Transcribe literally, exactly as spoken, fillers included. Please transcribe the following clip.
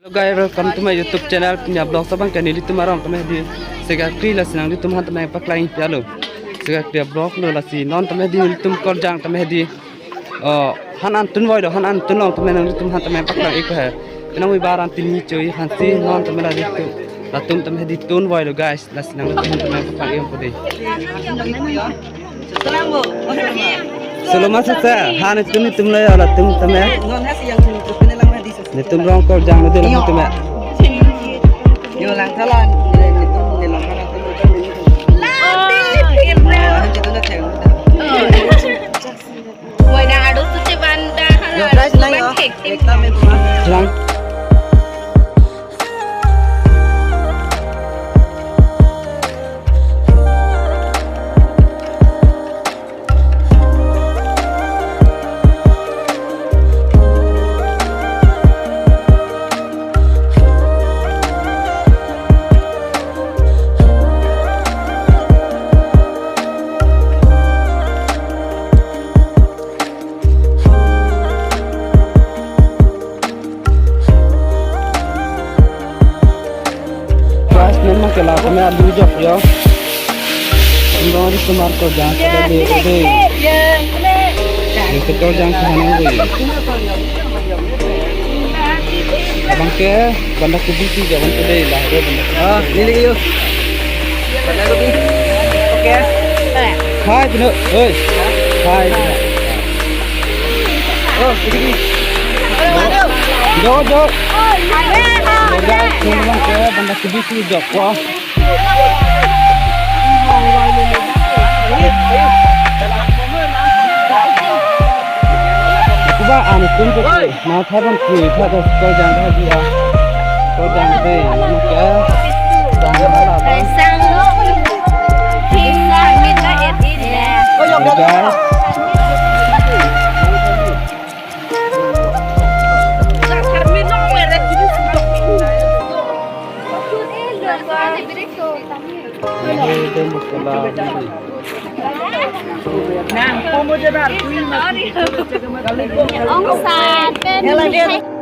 Hello guys, welcome to my YouTube channel. Pini a-vlog abang ke nelitum arong tame di Sekakri, lasi nanglitum aphan tame paklang-ik pialo. Sekakri a-vlog lo, lasi non tame di nelitum Karjang tame di, oh, han an tunvoi do, han an tunlong tame nanglitum aphan tame paklang-ik he. Penang wi baran tin ni choi hansi non tame la di tu, latum tame di tunvoi do guys, lasi nanglitum aphan tame paklang-ik po dei. Solo masa sa, han tun itum lo ya, latum tame. Nelitum rong Karjang lo dei latum tame. Yo lang thalan, nelitum, nelitum lang thalan. Wai dang adu suci bandang. Yo, price lang yo. Lang. Guys, non ma ke la tame alu jok yo. Indong di sumar Karjang sa dei dei. Di Karjang sa hanang dei. Abang ke banda kopi si jawan ke dei la, dei banda. Ah, neli yo. Banda kopi. Oke. Hai, Pino. Oi. Hai. Oh, ini. Jo, jo. Banda, banda kopi si jok. Wah. Kuba an kun ko na tha bang kui tha da Karjang da dia. Karjang dei, na ke. Karjang da la ba. Sang lo. Hing na mi ta et in le. Guys. Ong sa pen.